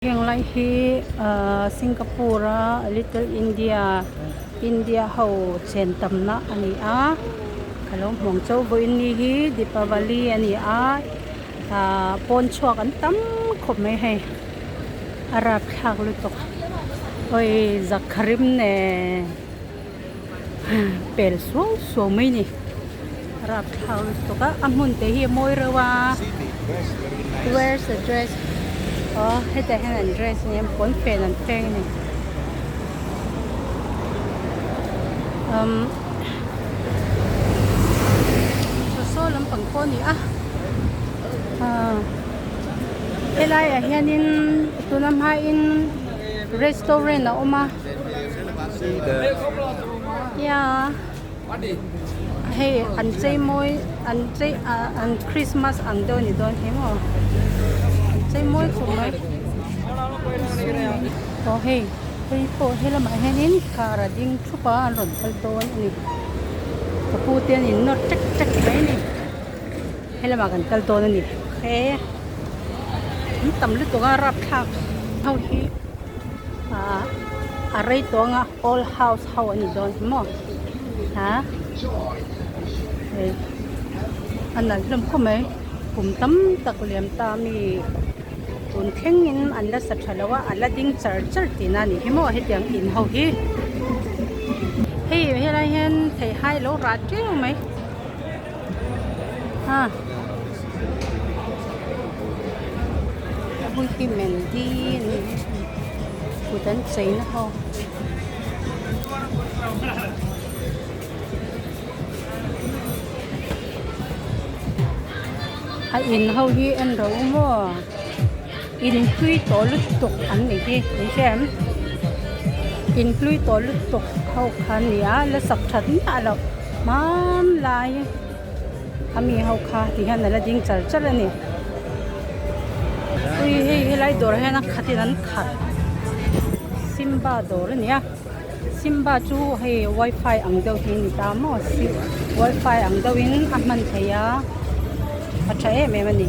Heng lai hi ahh Singapore a little India India ho chen tamna a ni a ka lo hmu ang chauh vawiin ni hi Deepavali a ni a ahh pawn chhuak an tam khawp mai hei a rapthlak lutuk awii zakharim nen pel suau suau mai a ni a rapthlak lutuk a a hmun te hi a mawi reuh a where's the dress aw hetah hian an dress a nia pawnfen an feng a ni umm saw lampang pawh a ni a ah helai ah hianin tuna hmain restaurant a awm a. Yeah hei an chei mawi an chei ah an christmas ang deuh a ni dawn hi maw an chei mawi khawp mai aw hei hei pawh he lamah hianin car a ding thup a an rawn kal dawn a ni ka pu te an in nawr tek tek mai a ni he lamah kan kal dawn a ni he an tam lutuk a rapthlak ho hi. Ahh a rei tawh anga old house ho a ni dawn hi maw ha hei a nalh hlawm khawp mai kum tam tak liam ta mi tun thleng in an la sa tha lo a a la ding char char tihna a nih hi maw hetiang in ho hi hei helai hian theihai a lo rah teuh mai a. Hei hi Mandy a ni kut an chei na ho a in ho hi en ro maw in hlui tawh lutuk an ni hi in hria em in hlui tawh lutuk ho kha a ni a la sak that miah loh hmanlai. A mi ho kha ti hian a la ding char char a ni. Ui hei helai dawr ah hian a khat in an khat Simba dawr a ni a Simba chu hei wifi ang deuh hi a ni ta maw wifi ang deuh in a hman theih a a tha em em a ni.